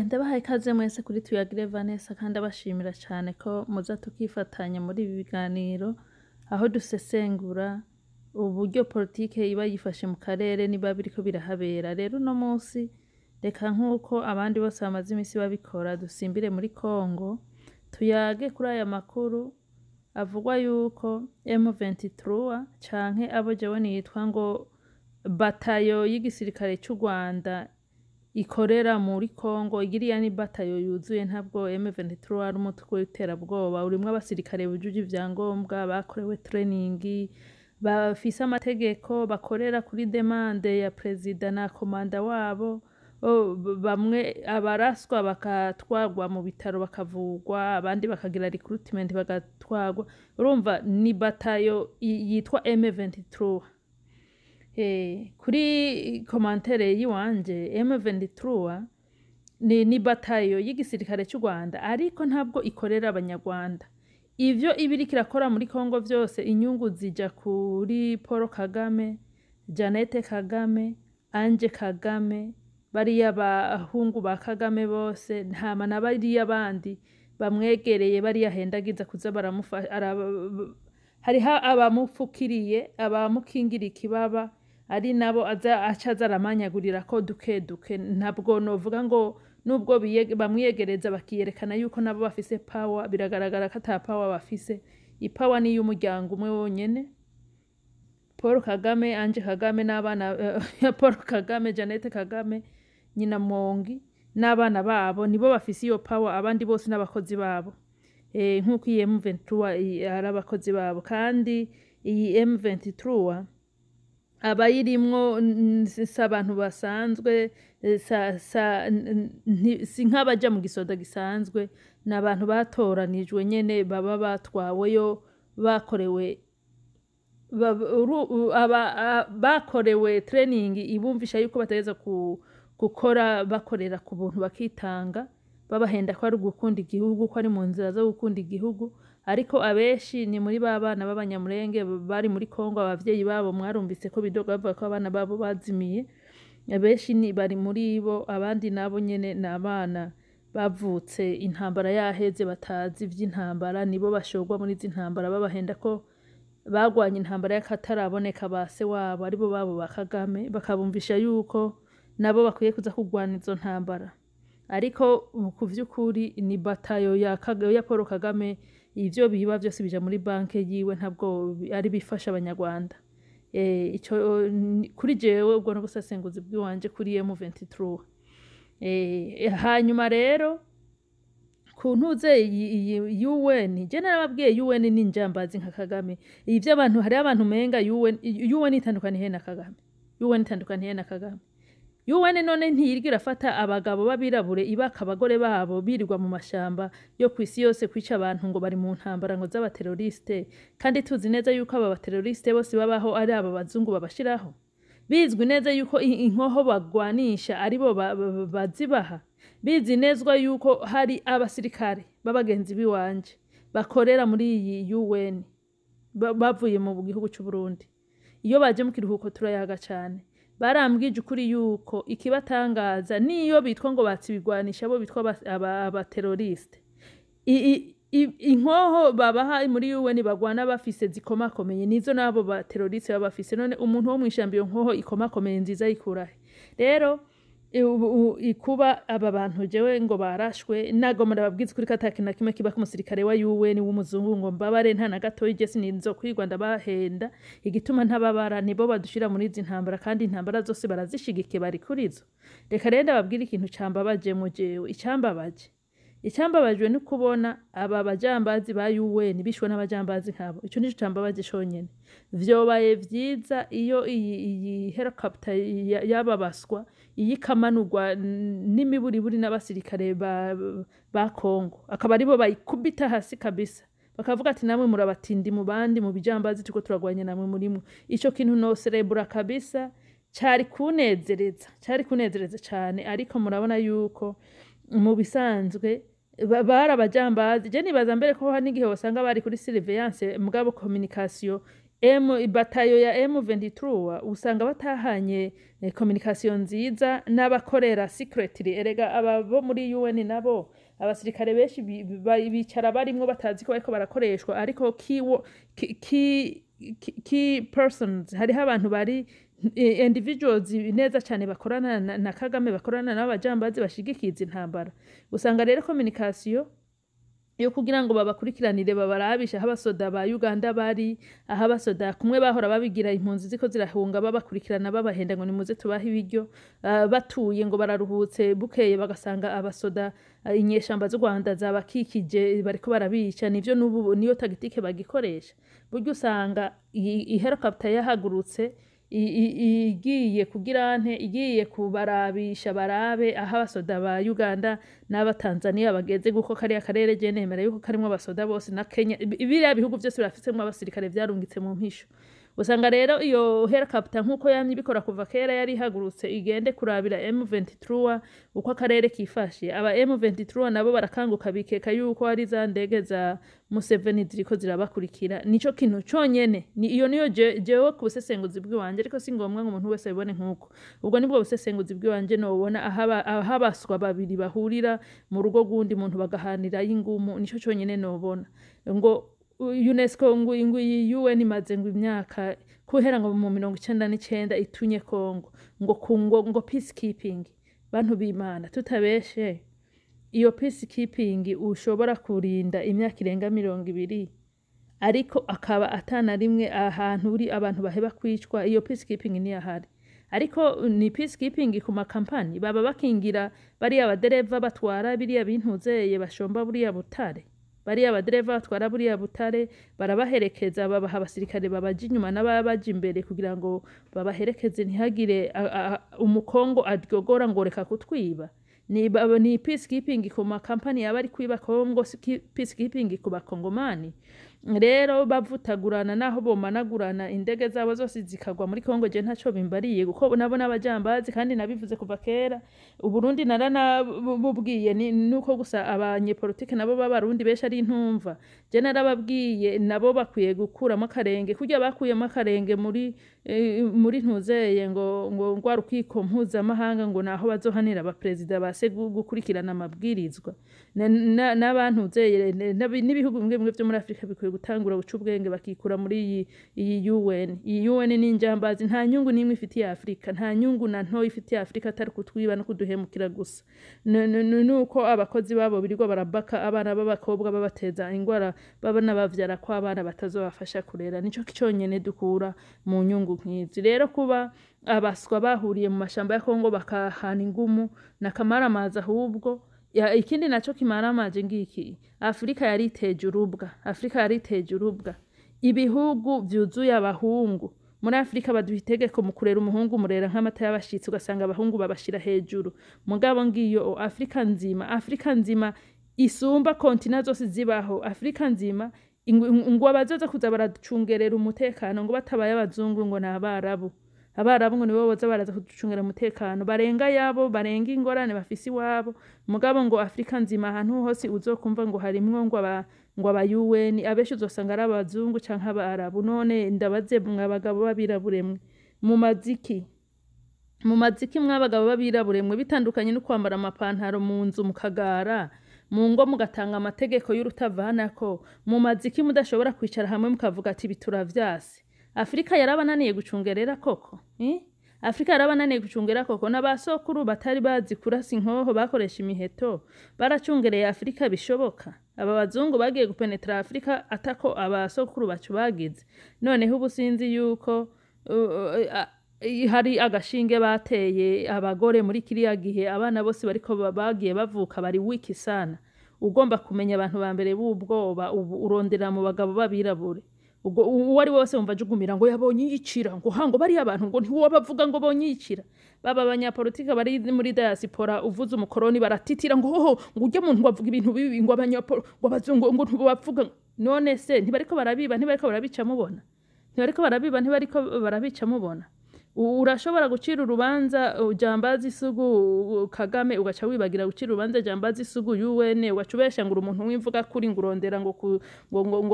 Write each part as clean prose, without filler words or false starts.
Ndabahaye ikaze mwese kuri Tuyagire Vanessa, kandi abashimira cyane ko muza tukifatanya muri ibi biganiro aho dusesengura uburyo politike iba yifashe mu karere niba biriko birahabera. Rero uno munsi reka, nk'uko abandi bose bamaze iminsi babikora, dusimbire muri Congo tuyage kuri aya makuru avugwa yuko M23 canke abo jewe nitwa ngo batayo y'igisirikare c'u Rwanda ikorera muri Congo. Igiriya ni batayo yuzuye, ntabwo M23 ari umutwe w'iterabwoba, urimwo abasirikare bujuje ivyangombwa, bakorewe training, bafise amategeko, bakorera kuri demande ya perezida na komanda wabo. Bamwe abaraswa bakatwagwa mu bitaro bakavugwa, abandi bakagira recruitment bagatwagwa. Urumva ni batayo yitwa M23. Kuri commentaire yiwanje, M23 ni batayo y'igisirikare cy'u Rwanda, ariko ntabwo ikorera abanyarwanda. Ivyo iba iriko irakora muri Congo vyose, inyungu zija kuri Paul Kagame, Jeannette Kagame, Ange Kagame, bariya bahungu ba Kagame bose, hama na bariya bandi bamwegereye, bariya ahendagiza kuza baramufa. Hariho abamupfukiriye, abamukingira ikibaba, ari nabo aza aca aza aramanyagurirako duke duke. Ntabwo novuga ngo nubwo bamwiyegereza bakiyerekana yuko nabo bafise power, biragaragara ko ata power bafise. Ipower ni iy'umuryango umwe wonyene, Paul Kagame, Ange Kagame n'abana, Paul Kagame, Jeannette Kagame, nyina Mongi n'abana babo, nibo bafise iyo power. Abandi bose n'abakozi babo, nk'uko iyi M23 ari abakozi babo. Kandi iyi M23 abayirimwo si abantu basanzwe, si nk'abaja mu gisoda gisanzwe, ni abantu batoranijwe nyene, baba batwaweyo, bakorewe bakorewe training ibumvisha yuko bategerezwa gukora, bakorera ku buntu, bakitanga, babahenda ko ari ugukunda igihugu, ko ari mu nzira zo gukunda igihugu. Ariko abenshi ni muri ba bana b'Abanyamulenge bari muri Kongo, abavyeyi babo mwarumvise ko bidoga bavuga ko abana babo bazimiye. Abenshi ni bari muri bo, abandi nabo nyene ni abana bavutse intambara yaheze, batazi ivy'intambara, nibo bashorwa muri izi ntambara, babahenda ko bagwanye intambara y'akataraboneka, ba se wabo aribo babo ba Kagame, bakabumvisha yuko nabo bakwiye kuza kurwana izo ntambara. Ariko ku vy'ukuri ni batayo ya Paul Kagame. Ivyo biba vyose bija muri banke yiwe, ntabwo ari bifasha abanyarwanda. Ico kuri jewe ubwo n'ubusesenguzi bw'iwanje kuri M23. Hanyuma rero ku ntuze iyi UN, je narababwiye, UN ni injambazi nka Kagame. Ivyo abantu, hariho abantu umenga UN, UN itandukaniye na Kagame, UN itandukaniye na Kagame. UN none ntiyirwa irafata abagabo b'abirabure, ibaka abagore babo, birirwa mu mashamba yo kw'isi yose kwica abantu ngo bari mu ntambara ngo z'abateroriste, kandi tuzi neza yuko aba bateroriste bose babaho ari aba bazungu babashiraho, bizwi neza yuko inkoho bagwanisha aribo bazibaha, bizi nezwa yuko hari abasirikare b'abagenzi biwanje bakorera muri iyi UN bavuye mu gihugu c'u Burundi. Iyo baje mu kiruhuko turayaga cane, barambwije ukuri yuko ikibatangaza niyo bitwa ngo batsibigwanisha, bo bitwa abateroriste, inkoho babaha muri UN bagwana bafise zikomakomeye nizo nabo bateroriste baba bafise. None umuntu wo mw'ishamba iyo nkoho ikomakomeye nziza yikurahe? Rero ikuba aba bantu jewe ngo barashwe, nagoma ndababwiza ukuri ko ata kintu na kimwe kiba ku musirikare wa UN w'umuzungu ngo mbabare, nta na gatoyi. Je sininzokwirwa ndabahenda. Igituma ntababara, nibo badushira muri izi ntambara, kandi intambara zose barazishigikiye, bari kurizo. Reka rero ndababwira ikintu cambabaje mu jewe. Icambabajwe ni kubona aba bajambazi ba UN bishwe n'abajambazi nkabo. Ico nico cambabaje conyene. Vyobaye vyiza iyo iyi helicopter y'aba baswa iyo ikamanurwa n'imiburiburi n'abasirikare ba Congo, akaba aribo bayikubita hasi kabisa, bakavuga ati: "Namwe murabatindi mu bandi mu bijambazi turiko turagwanya, namwe murimwo." Ico kintu no cerebura kabisa, cari kunezereza, cari kunezereza cane. Ariko murabona yuko mu bisanzwe Bari abajambazi. Je nibaza mbere ko hari n'igihe wasanga bari kuri surveillance, mugabo communication M batayo ya M23 usanga batahanye communication nziza n'abakorera secretly. Erega aba bo muri UN nabo abasirikare benshi bicara barimwo batazi ko bariko barakoreshwa, ariko key persons, hariho abantu bari individuals neza cyane bakorana na Kagame, bakorana n'abajambazi bashigikiza intambara. Usanga rero communication yo kugira ngo babakurikiranire, babarabishe aho abasoda ba Uganda bari, aho abasoda kumwe bahora babigira impunzi ziko zirahunga, babakurikirana, babahenda ngo nimuze tubahe ibiryo, batuye ngo bararuhutse, bukeye bagasanga abasoda, inyeshamba z'u Rwanda zabakikije, bariko barabica. Nivyo n'ubu niyo tactique bagikoresha. Burya usanga i helicopter yahagurutse igiye kugira nte, igiye kubarabisha, barabe aho abasoda ba Uganda n'aba Tanzania bageze, kuko kariya karere je nemera yuko karimwo abasoda bose na Kenya. Biriya bihugu byose birafisemwo abasirikare vyarungitse mu mpisho. Usanga rero iyo helicopter, nk'uko yamye ibikora kuva kera, yari ihagurutse igende kurabira M23 uko akarere kifashe. Aba M23 nabo barakanguka, bikeka yuko ari za ndege za Museveni ziriko zirabakurikira. Nico kintu conyene ni iyo niyo jewe ku busesenguzi bw'iwanje, ariko si ngombwa ngo umuntu wese abibone nk'uko. Ubwo nibwo busesenguzi bw'iwanje nobona aho abaswa babiri bahurira mu rugo rw'undi muntu bagahanira y'ingumu. Nico conyene nobona. Ngo UNESCO, ngo iyi UN imaze ngo imyaka kuhera ngo mu 99 itunye Kongo ngo ku ngo peacekeeping. Bantu b'Imana, tutabeshe, iyo peacekeeping ushobora kurinda imyaka irenga 20 ariko akaba atana rimwe ahantu uri abantu baheba kwicwa, iyo peacekeeping ntiyahari. Ariko ni peacekeeping ku makampani baba bakingira bariya badereva batwara biriya bintuzeye bashomba buriya butare. Bariya badereva batwara buriya butare barabaherekeza, babaha abasirikare babaja inyuma n'ababaja imbere kugira ngo babaherekeze, ntihagire umukongo aryogora ngo reka kutwiba. Ni peacekeeping ku makampani yaba ari kwiba Kongo, si peacekeeping ku bakongomani. Rero bavutagurana naho bomanagurana, indege zabo zose zikagwa muri Kongo, je ntaco bimbariye, kuko nabo n'abajambazi. Kandi nabivuze kuva kera, Uburundi naranabubwiye, ni nuko gusa abanyepolitike nabo b'Abarundi benshi ari intumva. Je narababwiye, nabo bakwiye gukuramo akarenge kurya bakuyemo akarenge muri ntuzeye ngo ngwa rukiko mpuzamahanga, ngo naho bazohanira abaperezida base gukurikirana amabwirizwa. N'abantuzeye n'ibihugu bimwe bimwe vyo muri Afrika bikwiye gutangura guca ubwenge, bakikura muri iyi UN. Iyi UN ni injambazi, nta nyungu n'imwe ifitiye Afrika, nta nyungu na ntoya ifitiye Afrika atari kutwiba no kuduhemukira gusa. Nuko abakozi babo birirwa barabaka abana b'abakobwa, babateza ingwara, baba n'abavyara ko abana batazobafasha kurera. Nico conyene dukura mu nyungu nk'izi. Rero kuba abaswa bahuriye mu mashamba ya Kongo bakahana ingumu na kamaramaza ahubwo ya, ikindi naco kimaramaje ngiki: Afrika yariteje urubwa, Afrika yariteje urubwa. Ibihugu vyuzuye abahungu muri Afrika, baduha itegeko mu kurera umuhungu murera nk'amata y'abashitsi, ugasanga abahungu babashira hejuru. Mugabo ngiyo Afrika nzima, Afrika nzima isumba continent zose zibaho, Afrika nzima ngo abazoza kuza baracungerera umutekano ngo batabaye abazungu ngo ni Abarabu. Abarabu ngo nibo boza baraza kuducungira umutekano, barenga yabo, barenga ingorane bafise iwabo. Mugabo ngo Afrika nzima ahantu hose uzokumva ngo harimwo ngo aba UN, abenshi uzosanga ari abazungu canke Abarabu. None ndabaze, mwa bagabo b'abirabure mwe, mu maziki, mu maziki, mw'abagabo b'abirabure mwe, bitandukanye no kwambara amapantaro mu nzu mukagara mu ngo mugatanga amategeko y'urutavanako, mu maziki mudashobora kwicara hamwe mukavuga ati ibi turavyase? Afurika yarabananiye gucungerera koko, eh? Afurika yarabananiye gucungera koko? N'abasokuru batari bazi kurasa inkoho, bakoresha imiheto, baracungereye Afurika bishoboka. Aba bazungu bagiye gupenetra Afurika atako abasokuru bacu bagize. Noneho ubu sinzi yuko hari agashinge bateye abagore muri kiriya gihe, abana bose bariko bagiye bavuka bari wiki sana. Ugomba kumenya abantu ba mbere b'ubwoba ubu, urondera mu bagabo b'abirabure. Ubwo uwo ari we wese wumva ajugumira ngo yabonye yicira, ngo ha ngo bariya abantu ngo ntiwobavuga ngo bonyicira. Baba abanyapolitike bari muri diaspora, uvuze umukoroni baratitira ngo hoho, ngo ujye muntu ngo avuga ibintu bibi, ngo abanyapolo, ngo abazungu ngo ntibavuga. None se ntibariko barabiba, ntibariko barabica mubona? Ntibariko barabiba, ntibariko barabica mubona? Urashobora gucira urubanza Jambazi Isugu Kagame, ugaca wibagira gucira urubanza Jambazi Isugu UN, ugaca ubesha ngo uri umuntu w'imvuga kuri, ngo urondera ngo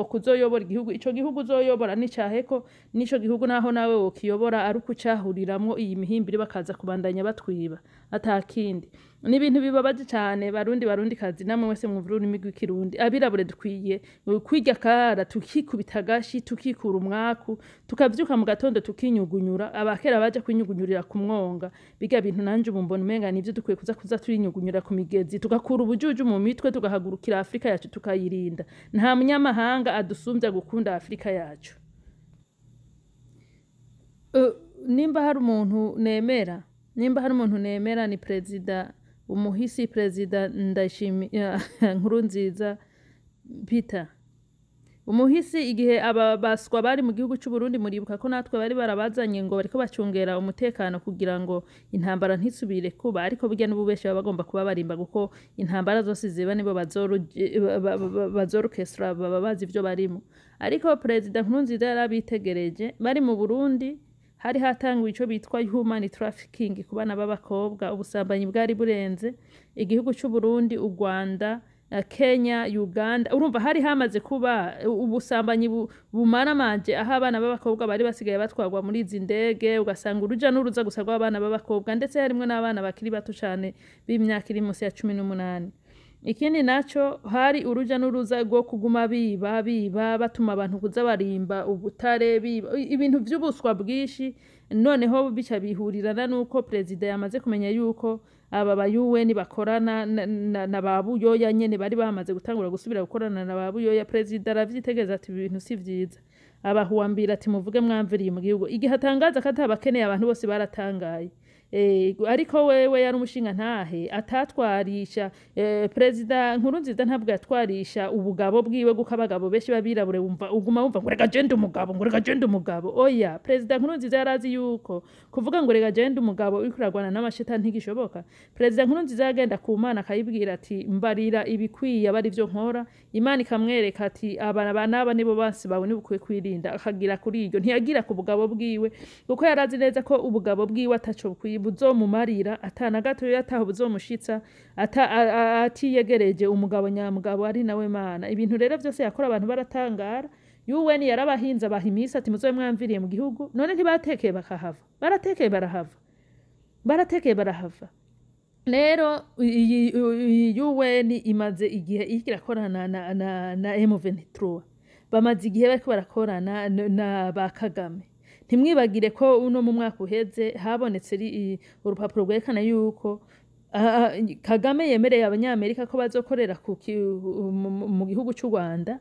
kuzoyobora igihugu. Ico gihugu uzoyobora nicaheko nico gihugu, naho nawe wokiyobora ari ukucahuriramwo iyi mihimbiri, bakaza kubandanya batwiba atakindi. Ni ibintu bibabaje cane. Barundi, Barundi kazi, namwe wese mwumva ururimi rw'Ikirundi, abirabure dukwiye kwirya kara, tukikubita agashi, tukikura umwaku, tukavyuka mu gatondo tukinyugunyura. Abakera baja kwinyugunyurira ku mwonga, biga bintu nanje ubu mbona umenga nivyo dukwiye kuza turinyugunyura ku migezi, tugakura ubujuju mu mitwe, tugahagurukira Afrika yacu, tukayirinda. Nta munyamahanga adusumvya gukunda Afrika yacu. Nimba hari umuntu nemera, ni perezida umuhisi, perezida Ndayishimiye Nkurunziza Peter umuhisi. Igihe aba baswa bari mu gihugu c'u Burundi, muribuka ko natwe bari barabazanye ngo bariko bacungera umutekano kugira ngo intambara ntisubire kuba, ariko burya n'ububeshi baba bagomba kuba barimba, kuko intambara zose ziba nibo bazorukestra, baba bazi ivyo barimo. Ariko perezida Nkurunziza yarabitegereje bari mu Burundi. Hari hatanguye ico bitwa human trafficking ku bana b'abakobwa, ubusambanyi bwari burenze igihugu c'u Burundi, u Rwanda, Kenya, Uganda. Urumva hari hamaze kuba ubusambanyi bumaramanje, aho abana b'abakobwa bari basigaye batwarwa muri izi ndege, ugasanga uruja n'uruza gusa rw'abana b'abakobwa, ndetse harimwo n'abana bakiri bato cane b'imyaka iri munsi ya 18. Ikindi naco, hari uruja n'uruza rwo kuguma biba, biba, batuma abantu kuza barimba ubutare, biba ibintu vy'ubuswa bwinshi. Noneho bica bihurirana nuko perezida yamaze kumenya yuko aba ba UN bakorana na ba Buyoya nyene, bari bamaze gutangura gusubira gukorana na ba Buyoya. Perezida aravyitegereza ati: "Ibi bintu si vyiza." Abahuwambira ati: "Muvuge mwamviriye mu gihugu." Igihe atangaza ko atabakeneye, abantu bose baratangaye. Ariko wewe yari umushinga ntahe atatwarisha. Perezida Nkurunziza ntabwo yatwarisha ubugabo bwiwe, guko abagabo benshi b'abirabure wumva uguma wumva ngo reka jende umugabo, ngo reka jende umugabo. Oya, perezida Nkurunziza yarazi yuko kuvuga ngo reka jende umugabo uriko uragwana n'amashetani ntigishoboka. Perezida Nkurunziza yagenda ku Mana akayibwira ati: "Mbarira ibikwiye aba arivyo nkora." Imana ikamwereka ati: "Aba aba n'aba nibo bansi bawe, nibo ukwiye kwirinda." Akagira kuri iryo, ntiyagira ku bugabo bwiwe, kuko yarazi neza ko ubugabo bwiwe ataco bukwiye buzomumarira, atana gatoya ataho buzomushitsa atiyegereje umugabo nyamugabo, ari nawe Mana. Ibintu rero vyose yakora abantu baratangara. UN yarabahinze, abaha imisi ati: "Muzobe mwamviriye mu gihugu." None ntibatekeye bakahava? Baratekeye barahava, baratekeye barahava. Rero iyi UN imaze igihe iriko irakorana na M23, bamaze igihe bariko barakorana na ba Kagame. Ntimwibagire ko uno mu mwaka uheze habonetse urupapuro rwerekana yuko Kagame yemereye Abanyamerika ko bazokorera mu gihugu c'u Rwanda.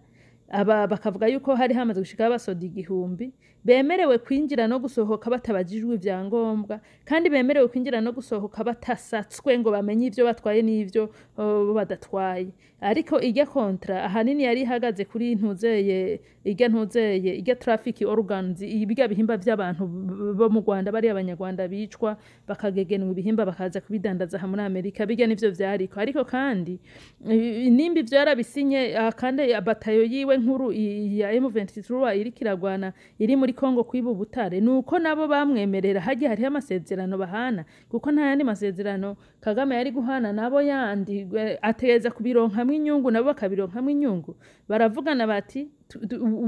Aba bakavuga yuko hari hamaze gushika abasoda 1000 bemerewe kwinjira no gusohoka batabajijwe ivyangombwa, kandi bemerewe kwinjira no gusohoka batasatswe ngo bamenye ivyo batwaye n'ivyo badatwaye. Ariko irya contrat ahanini yari ihagaze kuri ntuzeye irya, ntuzeye irya traffic organs, ibiga bihimba vy'abantu bo mu Rwanda, bari Abanyarwanda bicwa bakagegenwa ibihimba bakaza kubidandaza aha muri Amerika. Bijya nivyo vyariko. Ariko kandi nimba ivyo yarabisinye, kandi batayo yiwe nkuru ya M23 iriko iragwana iri muri Congo kwiba ubutare, nuko nabo bamwemerera. Hajya hariho amasezerano bahana, kuko nta yandi masezerano Kagame yari guhana nabo yandi. Ategereza kubironkamwo inyungu, nabo bakabironkamwo inyungu. Baravugana bati: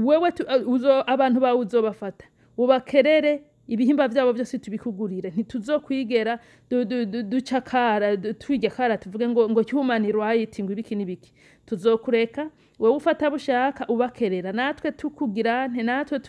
"Wewe abantu bawe uzobafata ubakerere ibihimba vyabo vyose, tubikugurire, ntituzokwigera duca kara, twirya kara tuvuge ngo human right, ngo ibiki n'ibiki. Tuzokureka wewe ufata bushaka ubakerera, natwe tukugira nte, natwe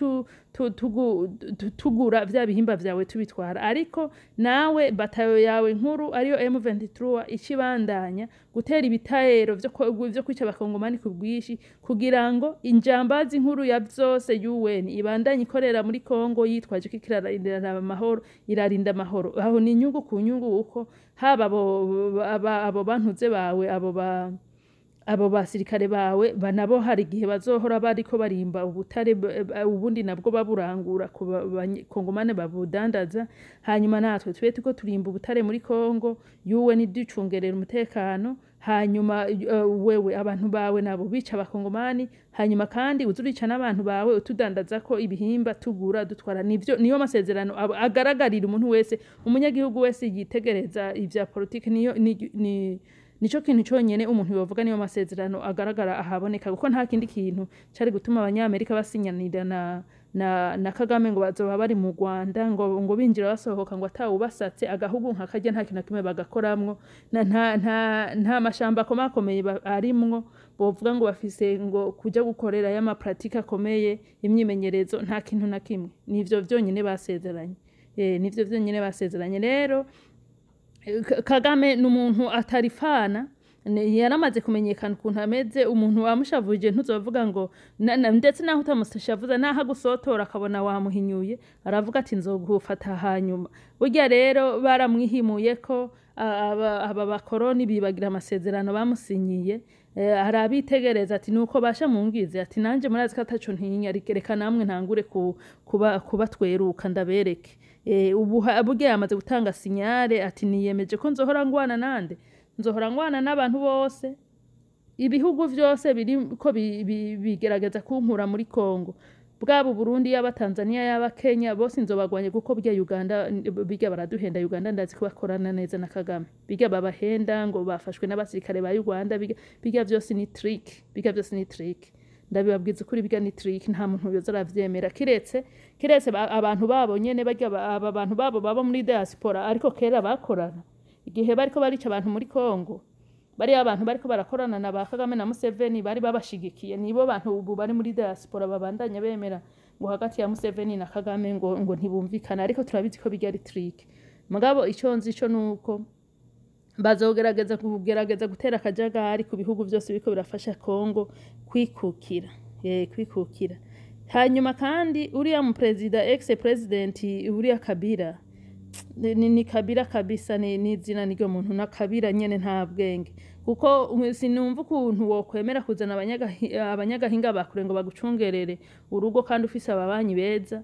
tugura vya bihimba vyawe tubitwara, ariko nawe batayo yawe nkuru ariyo M23 ikibandanya gutera ibitero vyo kwica Abakongomani ku bwinshi, kugira ngo injambazi nkuru ya vyose UN ibandanye ikorera muri Congo yitwaje ko ikirarinda amahoro, irarinda amahoro." Aho ni inyungu ku nyungu, uko haba abo bantuze bawe, abo basirikare bawe nabo hari igihe bazohora bariko barimba ubutare, ubundi nabwo baburangura ku bakongomane babudandaza, hanyuma natwe tube turiko turimba ubutare muri Congo, UN iducungerera umutekano. Hanyuma wewe abantu bawe nabo bica Abakongomani, hanyuma kandi uza urica n'abantu bawe, utudandaza ko ibihimba, tugura dutwara. Nivyo, niyo masezerano agaragarira umuntu wese, umunyagihugu wese yitegereza ivya politiki. Niyo ni nico kintu conyene umuntu yovuga, niyo masezerano agaragara ahaboneka, kuko nta kindi kintu cari gutuma Abanyamerika basinyanira na Kagame ngo bazoba bari mu Rwanda, ngo binjira basohoka, ngo atawubasatse. Agahugu nka karya nta kintu na kimwe bagakoramwo, nta mashamba akomakomeye arimwo bovuga ngo bafise ngo kuja gukorera y'ama pratiques akomeye, imyimenyerezo, nta kintu na kimwe. Nivyo vyonyene basezeranye, nivyo vyonyene basezeranye. Rero Kagame ni umuntu atarifana, yaramaze kumenyekana ukuntu ameze. Umuntu wamushavuje ntuzovuga ngo ndetse naho utamushavuza, naho agusotora akabona wamuhinyuye, aravuga ati: "Nzogufata hanyuma." Burya rero baramwihimuye ko aba bakoroni bibagira amasezerano bamusinyiye. Arabitegereza ati: "Nuko basha mungize," ati: "Nanje murazi ko ataco ntinya, reka namwe ntangure kuba tweruka ndabereke." Ubu burya yamaze gutanga signal ati: "Niyemeje ko nzohora ngwana nande, nzohora ngwana n'abantu bose, ibihugu vyose biriko bigerageza kunkura muri Kongo, bwaba Burundi, yaba Tanzania, yaba Kenya, bose nzobagwanye." Kuko burya Uganda birya baraduhenda. Uganda ndazi ko bakorana neza na Kagame. Birya babahenda ngo bafashwe n'abasirikare ba Uganda, birya vyose ni trick, birya vyose ni trick. Ndabibabwiza ukuri, birya ni trick. Nta muntu yoza aravyemera kiretse abantu babo nyene, barya aba bantu babo baba muri diaspora. Ariko kera bakorana igihe bariko barica abantu muri Kongo, bariya abantu bariko barakorana na ba Kagame na Museveni, bari babashigikiye, nibo bantu ubu bari muri diaspora babandanya bemera ngo hagati ya Museveni na Kagame ngo ntibumvikana. Ariko turabizi ko bijya ari trick. Mugabo ico nzi ico nuko bazogerageza kugerageza gutera akajagari ku bihugu byose biriko birafasha Kongo kwikukira, kwikukira. Hanyuma kandi uriya mu president, ex president uriya Kabila, ni Kabila kabisa, ni izina niryo muntu na Kabila nyene, nta bwenge, kuko sinumva ukuntu wokwemera kuzana abanyagahinga bakure ngo bagucungerere urugo kandi ufise ababanyi beza.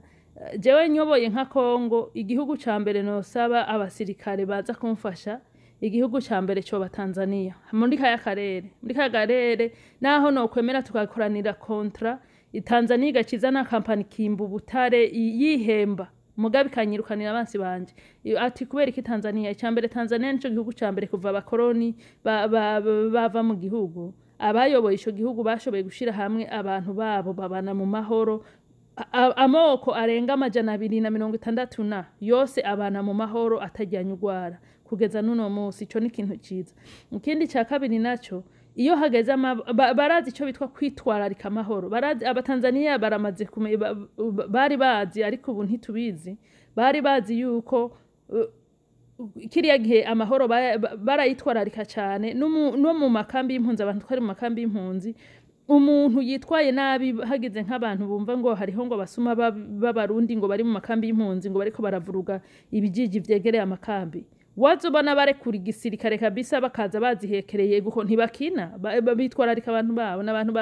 Jewe nyoboye nka Kongo, igihugu ca mbere nosaba abasirikare baza kumfasha, igihugu ca mbere coba Tanzania muri kaya karere, muri kaya karere. Naho nokwemera tugakoranira contrat, Tanzania igaciza na kampani kimba ubutare yihemba, mugabe ikanyirukanira abansi banje. Ati kubera iki Tanzania? Icya mbere, Tanzania nico gihugu ca mbere kuva abakoroni bava mu gihugu, abayoboye ico gihugu bashoboye gushira hamwe abantu babo, babana mu mahoro. Amoko arenga 260 na yose abana mu mahoro atajyanye urwara kugeza n'uno munsi. Ico ni ikintu ciza. Ikindi ca kabiri naco, iyo hageze barazi ico bitwa kwitwararika amahoro. Barazi, Abatanzaniya baramaze bari bazi, ariko ubu ntitubizi, bari bazi yuko kiriya gihe amahoro barayitwararika cyane. No mu makambi y'impunzi, abantu twari mu makambi y'impunzi, umuntu yitwaye nabi, hagize nk'abantu bumva ngo hariho ngo abasuma b'Abarundi ngo bari mu makambi y'impunzi, ngo bariko baravuruga ibijiji vyegereye amakambi, waza ubona barekura igisirikare kabisa, bakaza bazihekereye, kuko ntibakina, bitwararika abantu babo. N'abantu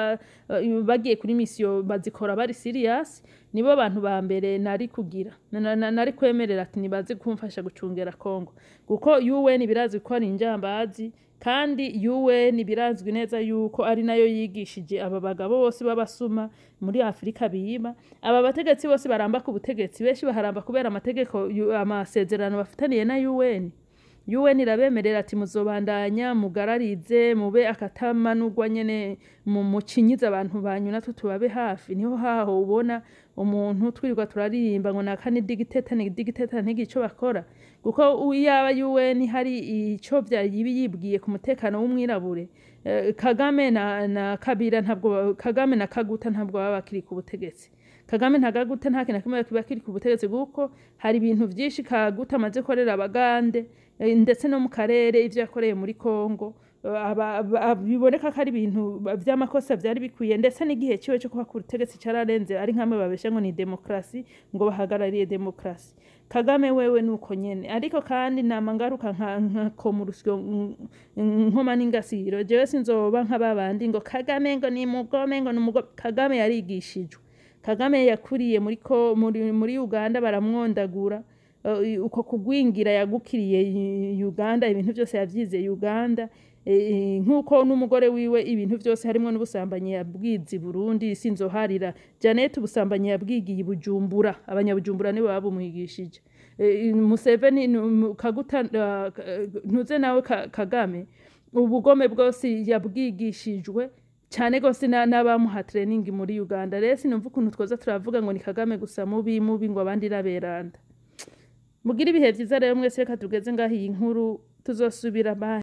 bagiye kuri mission bazikora bari serious. Nibo bantu ba mbere nari kugira nari kwemerera ati nibaze kumfasha gucungera Kongo, kuko UN birazwi ko ari injambazi, kandi UN birazwi neza yuko ari nayo yigishije aba bagabo bose b'abasuma muri Afurika biba. Aba bategetsi bose baramba ku butegetsi, benshi baharamba kubera amategeko, amasezerano bafitaniye na UN. UN irabemerera ati: "Muzobandanya mugararize, mube akatamanurwa nyene, mu mucinyize abantu banyu, natwe tubabe hafi." Niho haho ubona umuntu twirirwa turaririmba ngo naka ni dictateur, ni dictateur, ntigire ico bakora, kuko iyaba UN hari ico yibi yibwiye ku mutekano w'umwirabure, Kagame na Kabila ntabwo, Kagame na Kaguta ntabwo baba bakiri ku butegetsi. Kagame nta Kaguta, nta kintu na kimwe kiba kiri ku butegetsi, kuko hari ibintu vyinshi Kaguta amaze gukorera Abagande, ndetse no mu karere, ivyo yakoreye muri Kongo, biboneka ko ari ibintu vy'amakosa vyari bikwiye, ndetse n'igihe ciwe co kuba ku butegetsi cararenze. Ari nkamwe babesha ngo ni demokrasi, ngo bahagarariye demokrasi. Kagame wewe nuko nyene. Ariko kandi nama ngaruka nka koma urusyo nkoma n'ingasiro. Jewe sinzoba nka babandi ngo Kagame ngo ni mugome, ngo ni umugome. Kagame yarigishijwe. Kagame yakuriye muri Uganda, baramwondagura. Uko kugwingira yagukiriye Uganda, ibintu byose yavyize Uganda. Nk'uko n'umugore wiwe ibintu vyose harimwo n'ubusambanyi yabwize i Burundi. Sinzoharira Janet, ubusambanyi yabwigiye i Bujumbura, abanyabujumbura nibo babumwigishije. Museveni, Kaguta, ntuze nawe Kagame, ubugome bwose yabwigishijwe cyane gose n'abamuha training muri Uganda. Rero sinumva ukuntu twoza turavuga ngo ni Kagame gusa mubi mubi, ngo abandi raberanda. Mugire ibihe vyiza rero mwese. Reka tugeze ngaho iyi nkuru, tuzosubira. Bye.